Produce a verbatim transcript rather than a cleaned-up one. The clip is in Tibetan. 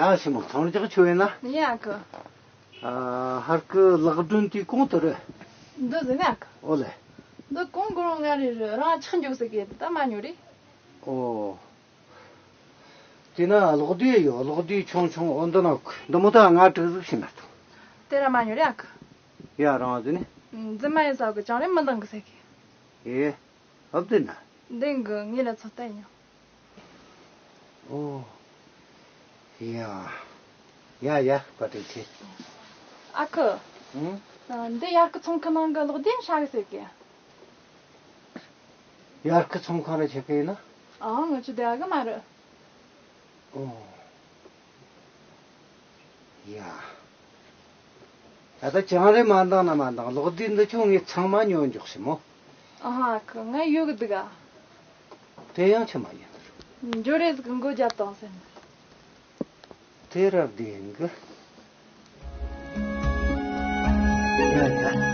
ཡ་ཞི་མོ་ཚང་རྒྱག་ཆོ་ཡིན་ན། ཡ་ཨ་ཁུ། ཨ་ཧར་གི་ལག་སྒྲོན་དེ་གོང་དུ་རེད། འདི་ཟིན་ན་ཨ་ཁུ། ཨོ་ལེ། འདི་གོང་གི་རང་ང་རེ་རེ་རང་ཆག་འཇོག་ཟེར་གི་ད་མ་ཉོ་རེ། ཨོ། དེ་ན་གློག་དུས་ཡོད། གློག་དུས་ཆུང་ཆུང་འོ་འདི་ན་འདི་མོ་ད་ང་དྲུག་ཟིག་ཤི་ན་ཐང་། དེ་ར་མ་ཉོ་རེ་ཨ་ཁུ། ཡ་རང་ཟིན་ནི། འཛིན་མ་ཡིན་ས་གི་ཅང་རེ་མི་འདང་གི་ཟེར་གི། ཨེ། ཨབ་དེ་ན། འདེང་གི་ངེད་ལ་ཚོད་ལྟ་ཡིན། ཨོ། ཡ། ཡ་ཡ་བཀའ་དྲིན་ཆེ། ཨ་ཁུ། ཨང་། འདི་ཡར་གི་ཚོང་ཁང་ནང་གི་གློག་ལྡན་ཧྲ་གི་ཟེར་གི། ཡར་གི་ཚོང་ཁང་ར་ཆེ་གི་ཡིན་ན། ཨང་། ང་ཆུ་དེ་ཨ་གི་མ་རེད། ཨོ། ཡ། ད་ལྟ་ཅང་རེ་མ་འདང་ན་མ་འདང་། གློག་དུས་འདི་ཆུང་ངས་ཚང་མ་ཉོ་འཇོག་ཤི་མོ། ཨ་ཧ་ཁུ། ང་ཡོད་གི་འདུག་ག། དེ་ཡང་ཆི་མ་ཡིན། འཇོ་རེ་ཟིག་མགོ་རྒྱབ་དང་ཟེར་ན། དེ་ར་བདེན་གི། ཡ་ཡ།